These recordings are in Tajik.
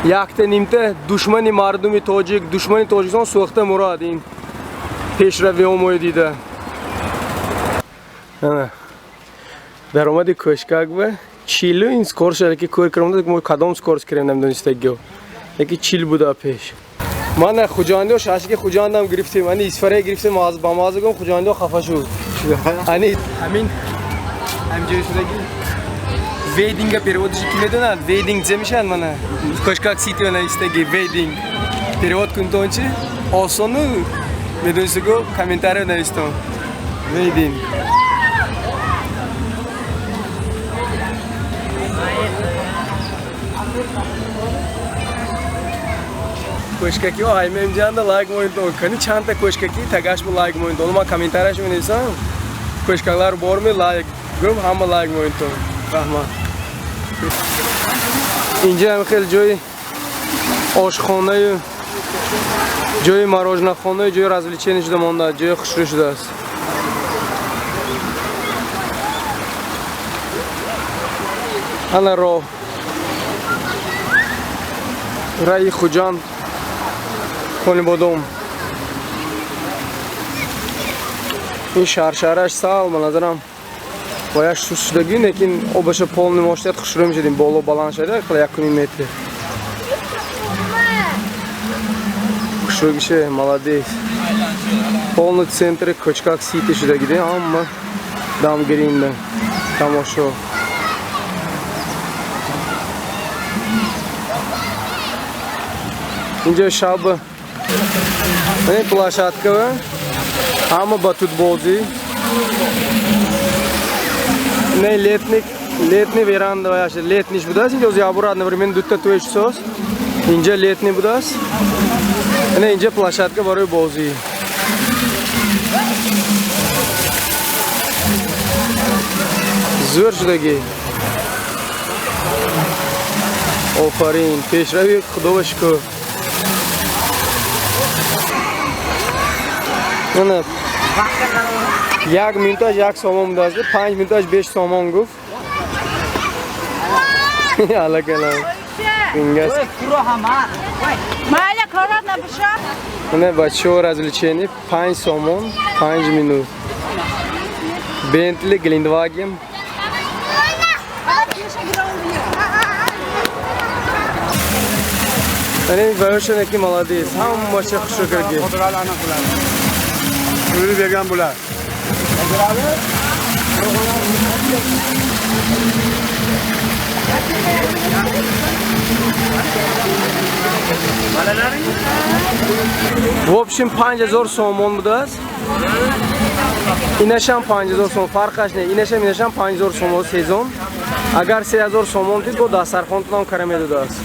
Якта нимта душмани мардуми тоҷик, душмани Тоҷикистон сӯхта мурад ин пешравиҳо дида. Даромади кӯшкак ба чилу ин скорш ки кӯр кардам, мо кадом скорс кирем намедонистагиё. Яки чил буда пеш. Мана Хуҷандиё шашки Хуҷандам гирифтем, ани Исфара гирифтем, аз ба мазагом Хуҷандиё хафа шуд. Ани ҳамин ҳамҷои шудаги вейдинга перевод ш ки медонад? Вейдинг чӣ мешавад мана? Кӯшкак сити навистаги вейдинг. Перевод кунтон чи? Осону медонистаго комментарио навистон. Вейдинг. Кӯшкакиҳо ҳаймемҷанда лайк моинтон. Кани чандта кӯшкаки тагашбу лайк моинтон. Ман комментарияш менависам. Кӯшкаклар борми лайк. Гум ҳама лайк моинтон. Раҳмат. Инҷа ҳам хеле ҷои ошхонаю, ҷои мороженое, ҷои развлечение шуда монда, ҷои хушрӯ шудааст. Ана роҳ. Раи Хуҷанд Конибодом. Ин шаршараш сал ба назарам бояд шуст шудагӣ, лекин обаша полный мошият хушрӯ мешудим, боло баланд шуда, 1,5 метр. Хушрӯгише, молодец. Полный центри Кӯчкак сити шудагиде, ҳама дамгиринда тамошо. Инҷо шаб ин площадка ҳама батутбозӣ. Не летник, летний веранда ваяш летний будааст. Инҷо ябур одновременно дута туй чисост. Инҷа летний будааст. Не инҷа площадка барои бозӣ. Зӯр шудагӣ. Офарин, пешрави Худо ба шукр. Ана як минуташ 1 сомон будааст, 5 минуташ 5 сомон гуфт. Алакала. Ингас. Майля корот набуша. Ана бачаҳо развлечение 5 сомон 5 минут. Бентли Гелендваген. Ана баёшон ки молодец. Ҳамаша хушрӯ карди. Pulini bergan bular. В общем 5000 сомон будааст. Инашам 5000 сомон, фарқаш не. Инашам инашам 5000 сомон сезон. Агар 3000 сомон дид, бо дастархонтон кара медодааст.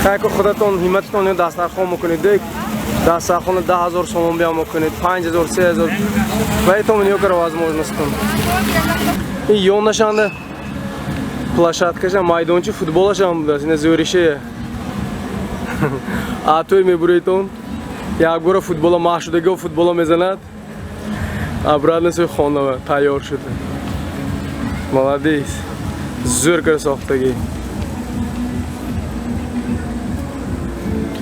Хайко худатон ҳиммататон дастархон мекунед. Дастархона 10000 сомон биям мекунед, 5000, 3000. Поэтому не кара возможностьтон. Ин ёнашанда площадкаша майдончи футболашам будааст. Ина зӯрише. А той мебуретон. Як бора футбола маҳшудагиҳо футбола мезанад. Обратно сӯи хона тайёр шуда. Молодец. Зӯр кара сохтагӣ.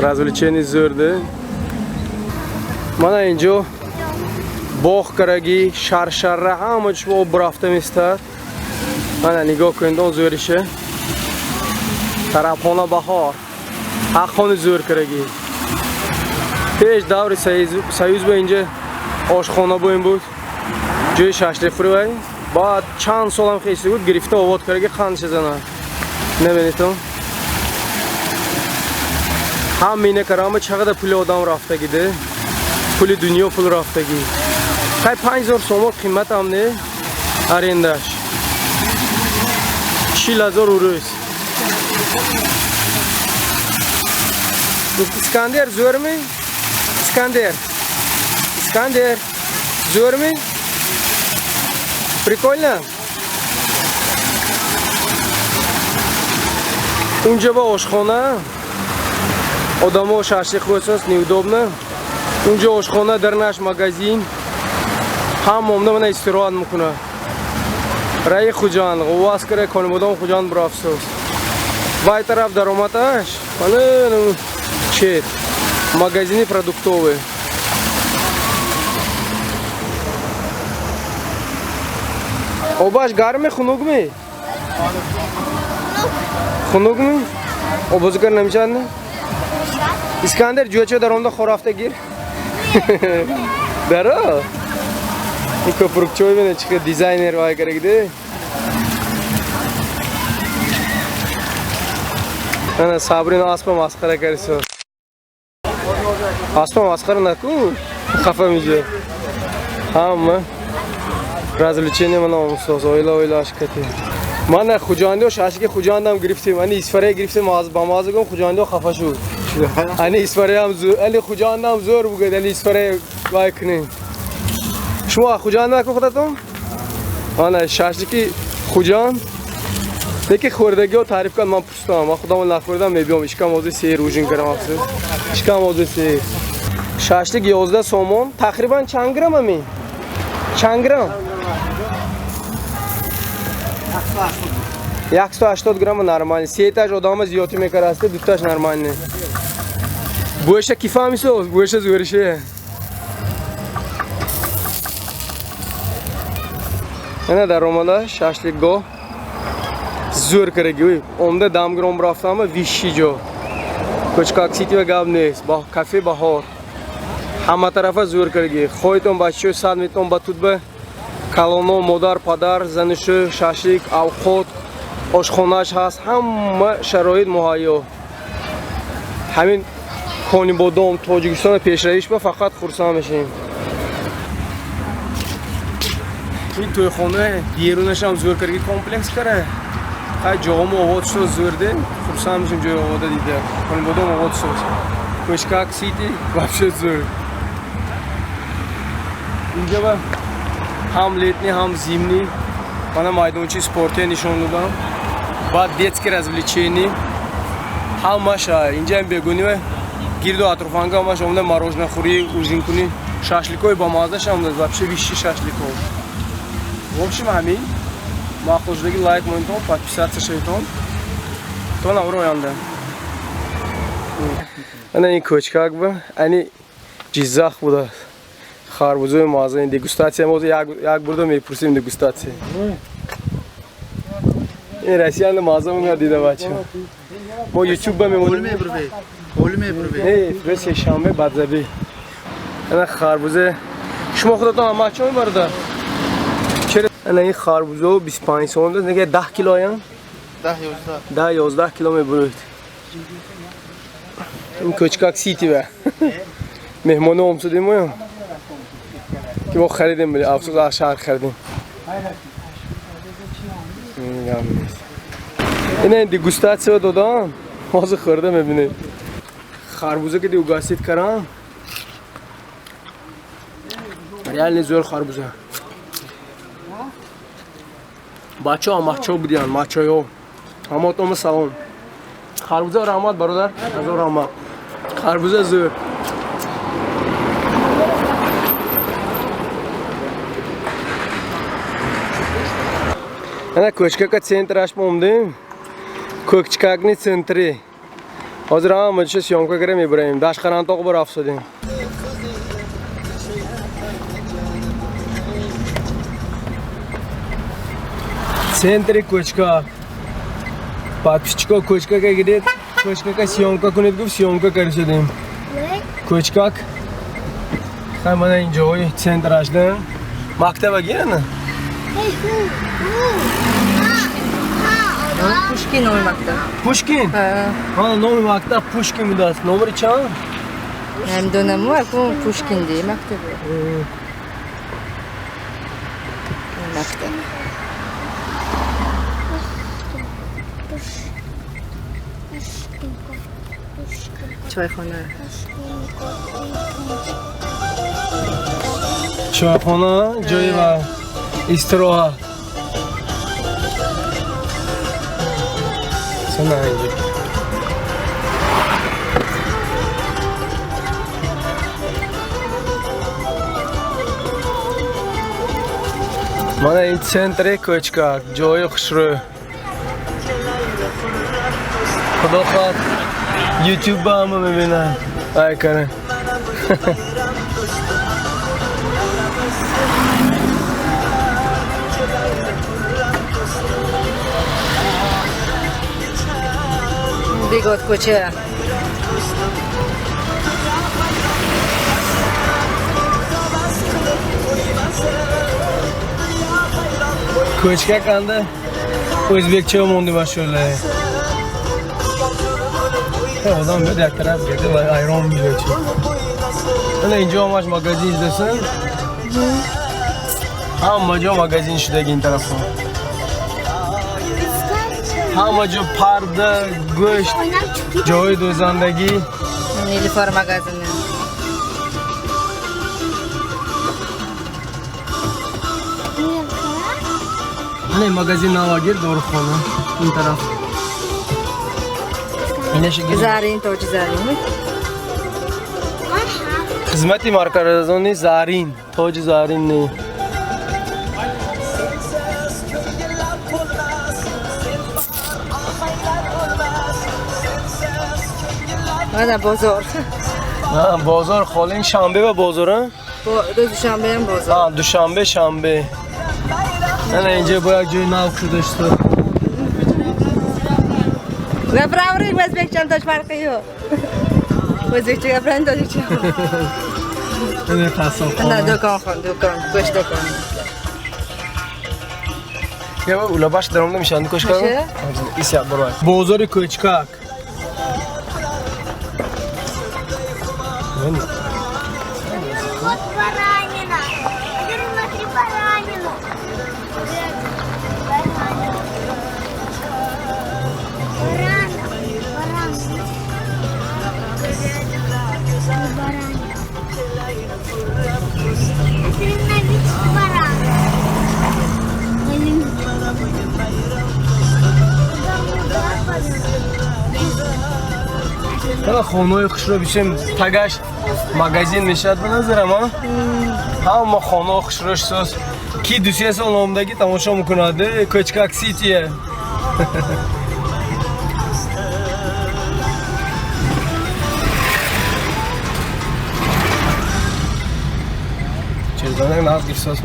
Развлечение зӯрде. Мана инҷо боғ карагӣ, шаршара ҳама чиз об рафта местад. Мана нигоҳ кунед он зӯрише. Тарабхона баҳор. Ҳаққони зӯр карагӣ. Пеш даври Союз ба инҷа ошхона буин буд. Ҷои шашликхӯрӣ вай. Баъд чанд солам хеси буд, гирифта овод карагӣ қандша зана. Набинедтон? Ҳама ина карама чақадар пули одам рафтагиде. Пули дунё пул рафтагӣ. Хай 5000 сомон қиматам не? Арендаш. 40000 урус. Искандер зӯрми? Искандер. Искандер. Зӯрми? Прикольно? Унҷа ба ошхона. Одамо шашлик хӯрсост, неудобно. Унҷа ошхона дар наш магазин. Ҳама омда мана истироҳат мекунад. Раи Хуҷанд, Ғуваскара, Конибодом Хуҷанд бурафсост. Вай тараф даромадаш, мана чет, магазини продуктовый. Обаш гарме хунук ми? Хунук ми? Обозгар намешад не? Искандер ҷӯча даромда хорафта гир. Даро? Ин копрукчой бина чӣ дизайнер вай карагиде. Ана Сабрина аспа масхара карисо. Аспа масхара накун. Хафа миҷа. Ҳама развлечение мана омусоз, оила оила ашкати. Мана Хуҷандиё шашлики Хуҷандам гирифтем, ани Исфарая гирифтем, ба маза гум Хуҷандиё хафа шуд. Ани Исфараям зӯр, ани Хуҷандам зӯр бугад, ани Исфарая вай кунем. Шумо Хуҷанд наку худатон? Ана шашлики Хуҷанд. Неки хӯрдагиҳо таъриф кард, ман пурсидам. Ман худам нахӯрдам, мебиём. Ишкам ҳозир сер ужин кардам афсӯс. Ишкам ҳозир сер. Шашлик 11 сомон. Тақрибан чанд грамм ами? Чанд грамм? 180 грамм нормально. Сеташ одама зиёдӣ мекарасте, дуташ нормально. Буэша ки фаҳмисо, буэша зӯрише. Ана даромада шашликгоҳ зӯр караги. Омда дамгиром рафтама виши ҷо. Кочкак Сити ва гап нест. Ба кафе Баҳор. Ҳама тарафа зӯр караги. Хоҳитон бачаҳо сад метон ба тутба калоно, модар, падар, занишу, шашлик, авқот, ошхонааш ҳаст, ҳама шароит муҳайё. Ҳамин Конибодом Тоҷикистона пешравиш ба фақат хурсанд мешавем. Ин тӯйхона берунашам зӯр карги комплекс кара. Хай ҷоҳомо овод шуд зӯрде, хурсанд мешем ҷои овода дида. Конибодом овод шуд. Кочкак Сити вообще зӯр. Инҷа ба ҳам летний, ҳам зимний. Мана майдончаи спортия нишон додам. Баъд детский развлечение. Ҳамаша инҷа бегунӣ ва гирду атрофанга ҳамаш омада мороженое-хӯрӣ, ужин кунӣ. Шашликҳои бамаззаш омада, вообще виши шашликҳо. В общем, ҳамин. Маъқул шудаги лайк монитон, подписаться шавитон. То наври оянда. Ана ин кочкак ба, ани Ҷиззах будааст. Харбузои маззаи дегустация мо як бурда мепурсем дегустация. Ин Россияны мазза меояд дида бача. Мо YouTube ба мемонем. Не, фрес сешанбе бадзаби. Ана харбузе. Шумо худатон ҳама чо мебарда? Чера ана ин харбузо 25 сомон аст, нега 10 кило аян? 10 11. 10 11 кило мебуред. Ин Кочкак Сити ба. Меҳмоно омсудем моям. Ки мо харидем, вале афсӯс аз шаҳр харидем. Ина дегустация додам. Ҳозир хӯрда мебинем. Харбуза ки угостить карам. Реально зӯр харбуза. Бачаҳо мачо будиянд, мачоё. Ҳамотома салом. Харбуза раҳмат бародар, ҳазор раҳмат. Харбуза зӯр. Ана Кочкака центраш момдем. Кочкакни центри. Ҳозир ҳама чиз съёмка кара мебарем. Дашқарантоқ бо рафтодем. Центри Кочкак. Подписчико Кочкака гиред, Кочкака съёмка кунед гуфт, съёмка карисодем. Кочкак. Хай мана ин ҷои центрашда. Мактаба гирана? Пушкин номи мактаб. Пушкин? Ҳа, номи мактаб Пушкин будааст. Номери чанд? Намедонам, акун Пушкин ди мактаб. Мактаб. Чойхона. Чойхона ҷои ва истироҳат. Сана инҷо. Мана ин центри Кочкак, ҷои хушрӯ. Худо хоҳад, Ютуб ба ҳама мебинад. Ай кара. Бегот кӯча. Ko'chkak anda o'zbekcha монди машолла. Одам биёд як тараф гирда ва айрон милочи. Ана инҷо ҳамаш магазин шудасан. Ҳама ҷо магазин шудаги ин тарафҳо. Ҳама ҷо парда, гӯшт, ҷои дӯзандагӣ. Нилуфар магазини. Ана ин магазин навагир, дорухона ин тараф. Инаша гир. Зарин, тоҷи зарин. Хизмати марказони Зарин, тоҷи Зарин не. Мана бозор. А, бозор холин шанбе ва бозор, а? Рӯзи душанбеам бозор. А, душанбе, шанбе. Ана инҷо бо як ҷои нав шуда шуд. Gapiravering, o'zbekcha tosh farqi yo'q. O'zbekcha gapiring, tojikcha. Ана қассобхона. Ана do'kon, do'kon, go'sht do'koni. Я улабаш даромда мешаванд кӯчкак? Меша? Ися барои. Бозори Кӯчкак. Вот баранина. Смотри, баранину. Баранина. Барана. Баран. Баранина. Смотри, на вид баран. Или- Ана хонаҳои хушро бишем, тагаш магазин мешавад ба назарам, а? Ҳама хонаҳо хушро шисос. Ки 2-3 сол номдагӣ тамошо мекунад, э, Кӯчкак Ситие. Чезданак нағз гифсос.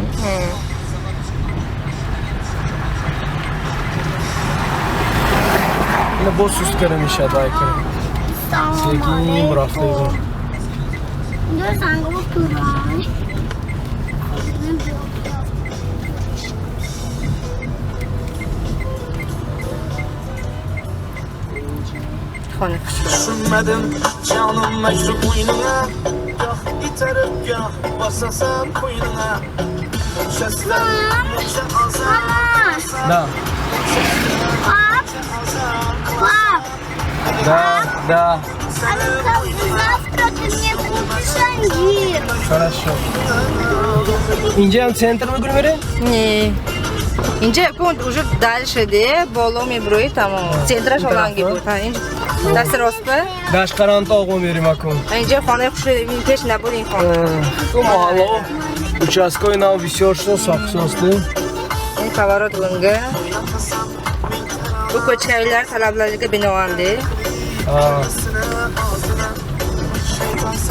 Ина боз суст кара мешавад, ай кара. Секин рафта. Ду сангу турай. Xona xushroq. Düşünmedim canım meczup boynuna. Gah iterip gah basasan koynuna. Sesler azar Мама, Да, пап, пап, да, да. а завтра ты мне купишь ангир. Хорошо. Инҷа ҳам центр мекунем мерем? Не. Инҷа кун уже дальше де, боло меброи тамом. Центраш оланги буд. Ҳа, инҷа даст ростба. Дашқарантоғ мерем акун. Инҷа хонаи хушро ин пеш набуд ин хона. Ку маҳалло участкои нав бисёр шуд, сохтсости. Ин поворот гунга. Bu ko'chkaliklar talablariga binoan de.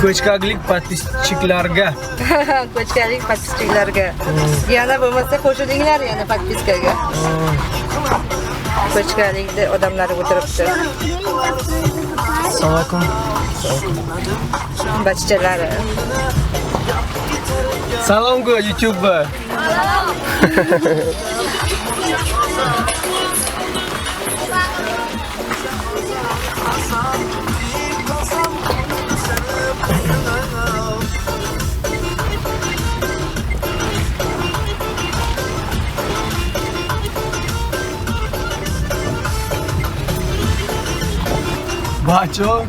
Ko'chkaklik подписчик larga. Ko'chkalik подписчик larga. Yana bo'lmasa qo'shilinglar yana подписка ga. Ko'chkalikda odamlar o'tiribdi. Assalomu alaykum. Bachchalari. Salom go YouTube. Бачо,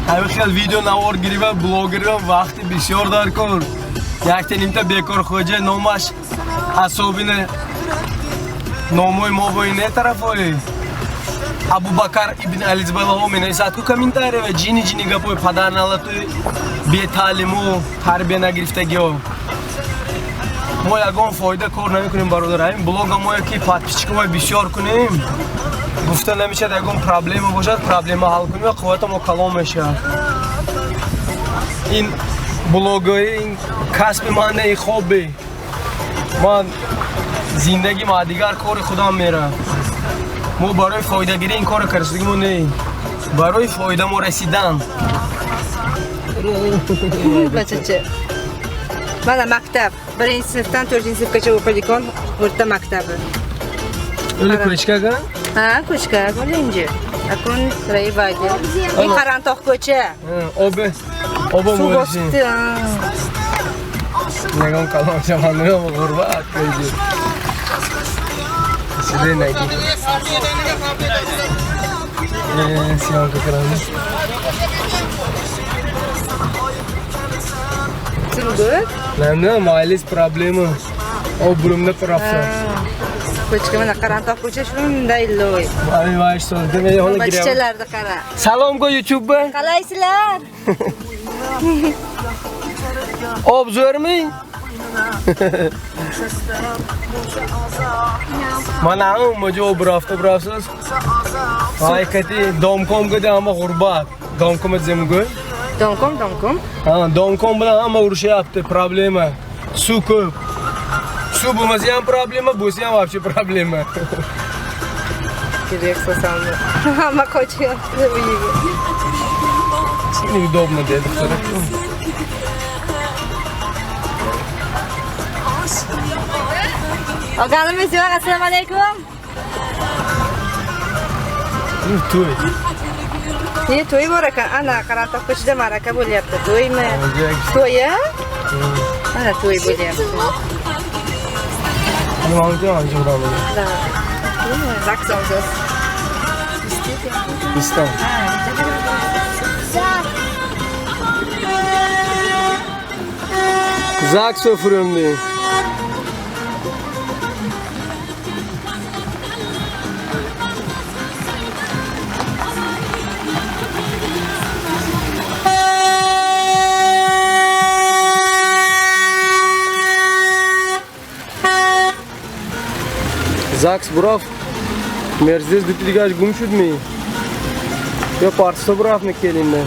ҳамин хел видео навор гирива, блогерива вақти бисёр дар кор. Якта нимта бекор хоҷа номаш асобина номои мо бои не тарафои. Абубакар ибн Ализбалаҳо менависад ку комментария ҷини ҷини гапои падарналатуи бетаълиму тарбия нагирифтагиҳо. Мо ягон фоида кор намекунем, бародар. Ҳамин блога мо ки подписчик ҳои бисёр кунем. Гуфта намешавад, ягон проблема бошад, проблема ҳал кунем ва қуввата мо калон мешавад. Ин блогои, ин касби ман не, ин хобби. Ман зиндагим аз дигар кори худам мерам. Мо барои фоидагирӣ ин корро кардагимо не, барои фоида мо расидан. Bachacha. Mana maktab. Birinchi sinfdan to'rtinchi sinfgacha o'qiydigan o'rta maktabi. Uli ko'chkaga? Ha, ko'chka, birinchi. Akun Raibadi. In Qarantoq ko'cha. Obi. Obi Suv bosibdi. Ha. Ягон калон шаванд, ғурбат кайди. Сиде наги. Съёмка кардам. Suv. Намедонам, майлис проблема. Об бурумда рафта. Ko'chka mana Qarantoq ko'cha shunday loy. Ами вайш соз. Деме ҳола гирям. Bachachalarni qara. Салом го YouTube. Qalaysizlar? Об zo'rmi? Мана ҳама ҷо об рафта бурафтааст. Ай кати домком гуди ҳама ғурбат. Домком земгӯ. Домком, домком. Ҳа, домком bilan hamma urushyapti, problema. Suv ko'p. Suv bo'lmasa ham problema, bo'lsa ham вообще problema. Kerak so'samni. Hamma qochyapti uyiga. Неудобно dedi. Olganimiz yo'q. Assalomu alaykum. To'y. Ne to'y bor ekan? Ana Qarantoq ko'chada ma'raka bo'lyapti. To'ymi? To'y-a? Mana to'y bo'lyapti. Nima uchun ancha Да. Zaks olasiz. Istam. Zaks o'firimdi. Zaks бурав, Мерседес дути дигаш гум шуд ми? Ё парсо бурав мекелинда.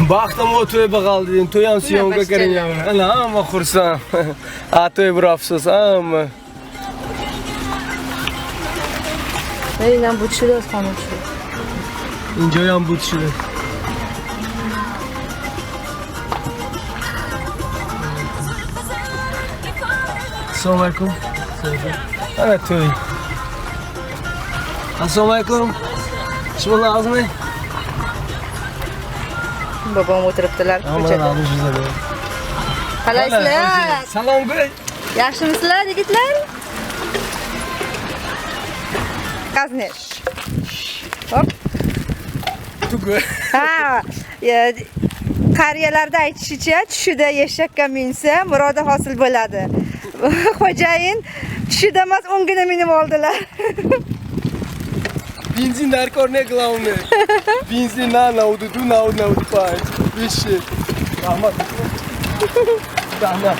Бахтам о тӯй бағал дидем, тӯям съёмка кардем. Ана ҳама хурсанд. А тӯй бурафсоз ҳама. Инам буд шуда аз хонум шуд. Инҷоям буд шуда. Ассалому алайкум. Ана тӯй. Ассалому алайкум. Шумо лозимmi? Bobom o'tiribdilar ko'chada. Qalaysizlar? Salom go'y. Yaxshimisizlar, yigitlar? Qazni. Hop. Tugu. Ha, qariyalarda aytishicha, tushida eshakka minsa, murodi hosil bo'ladi. Xo'jayin tushida emas, o'ngini minib oldilar. Бензин даркор не главное. Бензин на 92, на 95. Вище. Раҳмат. Раҳмат.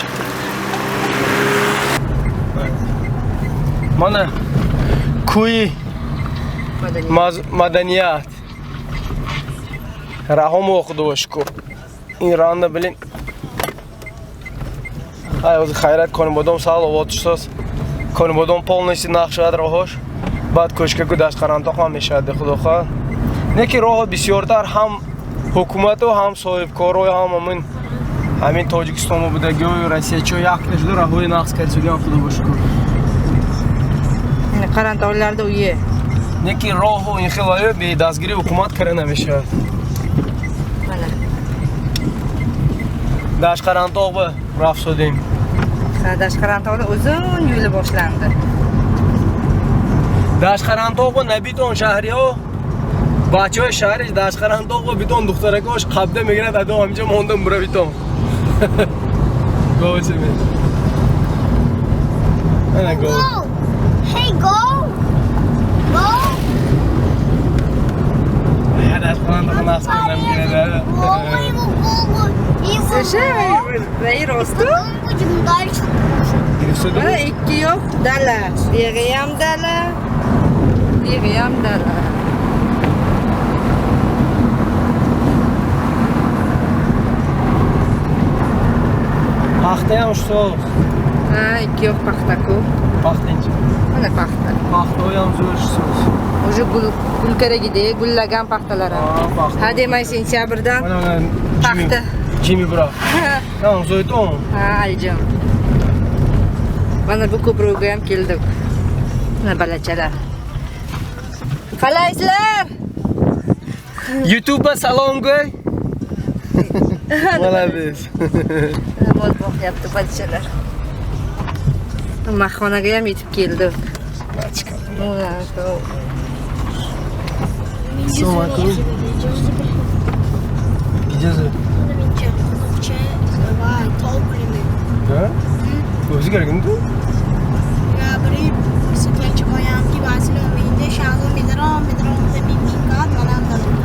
Мана кӯи маданият. Раҳо мо худо шукр. Ин ранда билин. Ай ҳозир хайрат Конибодом сал овод шудааст. Конибодом полностью нақш шавад роҳош. Баъд кӯчкаку Дашқарантоқ ҳам мешавад, худо хоҳад. Не ки роҳо бисёртар ҳам ҳукумату ҳам соҳибкоро ҳам ҳамин Тоҷикистон будагиҳою Россиячиҳо якта шуда роҳҳои нақс кардисудиам, худо ба шукр. Qarantoqlarda uyi. Не ки роҳу ин хелаю бе дастгирии ҳукумат кара намешавад. Mana. Дашқарантоқ ба рафт шудем. Ha, Dashqarantoqda uzun yo'li boshlandi. Дашқарантоқ ба набитон шаҳриҳо, бачаҳои шаҳри Дашқарантоқ ба битон духтаракош қабда мегирад, адо ҳаминҷо мондам бура битон. Говча ме. Ана гов. Hey, go. Go. Я Дашқарантоқ нақс кардам мегирад. Go, go, go. Слушай, ва росту? Потом будем дальше кушать. Гирифта. Mana ikki yo'q dala. Buyog'i ham dala. Buyog'i ham dala. Paxta ham ustoz. Ha, ikki yo'q paxta-ku. Paxta incha. Mana paxta. Paxta ham zo'r ustoz. Уже gul gul kerak edi, gullagan paxtalar ham. Ha, paxta. Ha demay sentyabrdan. Mana mana Jimmy. Paxta. Jimmy bro. Tamam, zo'yton. Ha, Alijon. Mana bu ko'prikka ham keldik. Mana balachalar. Qalaysizlar? YouTube'a salom qo'y. Молодец. Mol boqyapti balachalar. Mahxonaga ham yetib keldik. Assalomu alaykum. Ijozat. Да? O'zi kerakmi?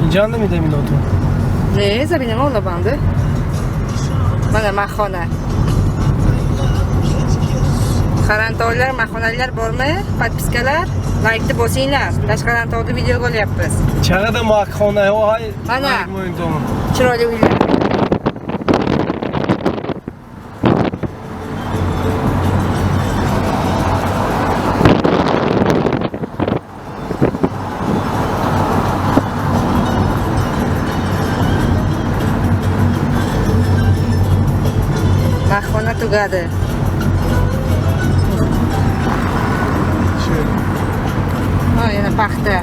Инҷанда медами ноту. Не, забинем olabandi. Mana mahxona. Qarantoylar, mahxonalar bormi? Podpiskalar, laykni bosinglar. Tashqarantoyda videoga olyapmiz. Chag'ada mahxona, hay. Mana. Chiroyli uylar. Mahxona tugadi. Ha, yana paxta.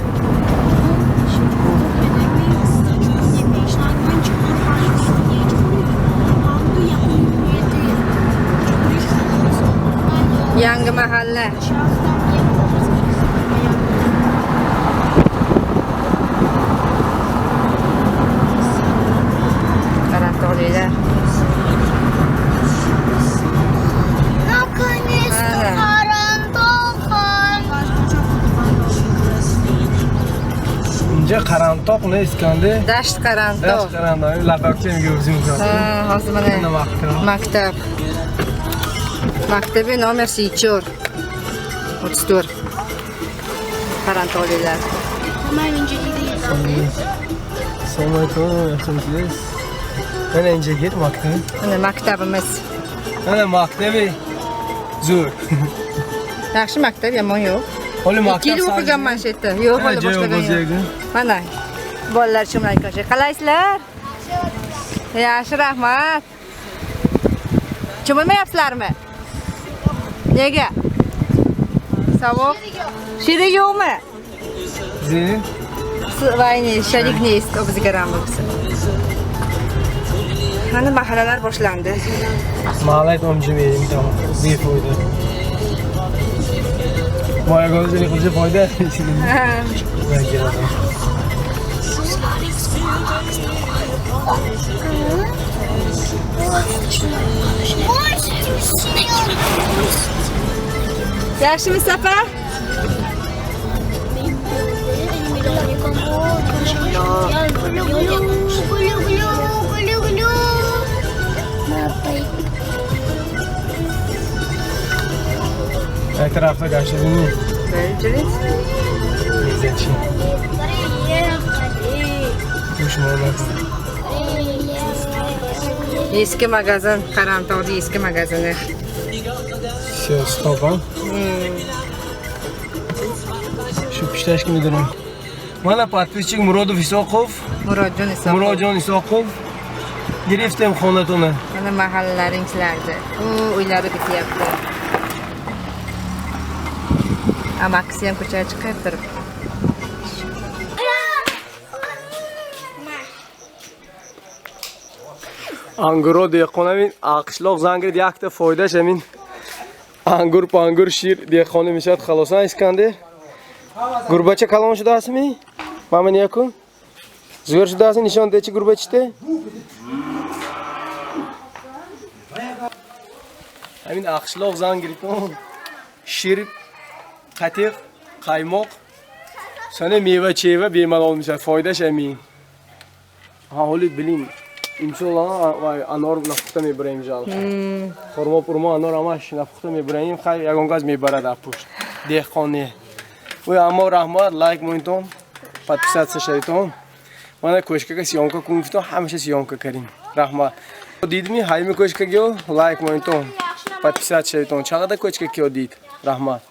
Yangi mahalla. Qarantolilar. Наконец-то Qarantog'xon. Inja Qarantoq ne Iskandar? Dasht Qarantoq. Dasht Qarantoq. Labakcha o'zim Ha, hozir mana maktab. Maktabi nomer 34. 34. Qarantolilar. Assalomu alaykum, yaxshimisiz? Mana inja gir maktab. Mana maktabimiz. Mana maktabi zo'r. Yaxshi maktab, yomon yo'q. Holi maktab. 2 yil o'qiganman shu yerda. Yo'q, hali boshlagan yo'q. Mana bolalar cho'mlayotgan. Qalaysizlar? Yaxshi, rahmat. Cho'milmayapsizlarmi? Nega? Sovuq. Shiri yo'qmi? Zi. Vayni, sharik neyst, o'ziga rambusi. Mana mahallalar boshlandi. Mahalla omjim tamam. Befoyda. Moya go'zali qilsa foyda. Ben kelaman. Yaxshimisiz, opa? Her tarafta karşıladın mı? Evet. Lezzetçi. Eski magazin, Qarantog'da eski magazini. Все, стоп, а? Shu pishlashga midirim. Mana подписчик Murodov Isoqov, Murodjon Isoqov. Murodjon Isoqov giriftim xonatoni. Mana mahallalaring sizlarni. U uylari bityapti. Amakisi ham ko'chaga chiqib turibdi. Anguro dehqon amin qishloq zangrid yakta foydash amin. Angur pangur shir dehqoni mishat xalosan Iskandar. Gurbacha kalon shudasimi? Mana yakun. Zo'r shudasi nishon dechi gurbachda. Amin qishloq zangrid shir qatiq, qaymoq, sana meva-cheva bemalol mishat foydash amin. Ha, holi biling. Имсол вай анор напухта мебураем, жал. Хурмо, пурмо, анор ҳамаш напухта мебураем. Хай, ягон газ мебарад дар пушт. Деҳқоне. Ой, аммо раҳмат, лайк монитон, подписаться шавитон. Мана кошкага съёмка кун гуфтам, ҳамаша съёмка кардем. Раҳмат. Дидми ҳайми кошкагиё, лайк монитон, подписаться шавитон. Чақадар кошка киё дид? Раҳмат.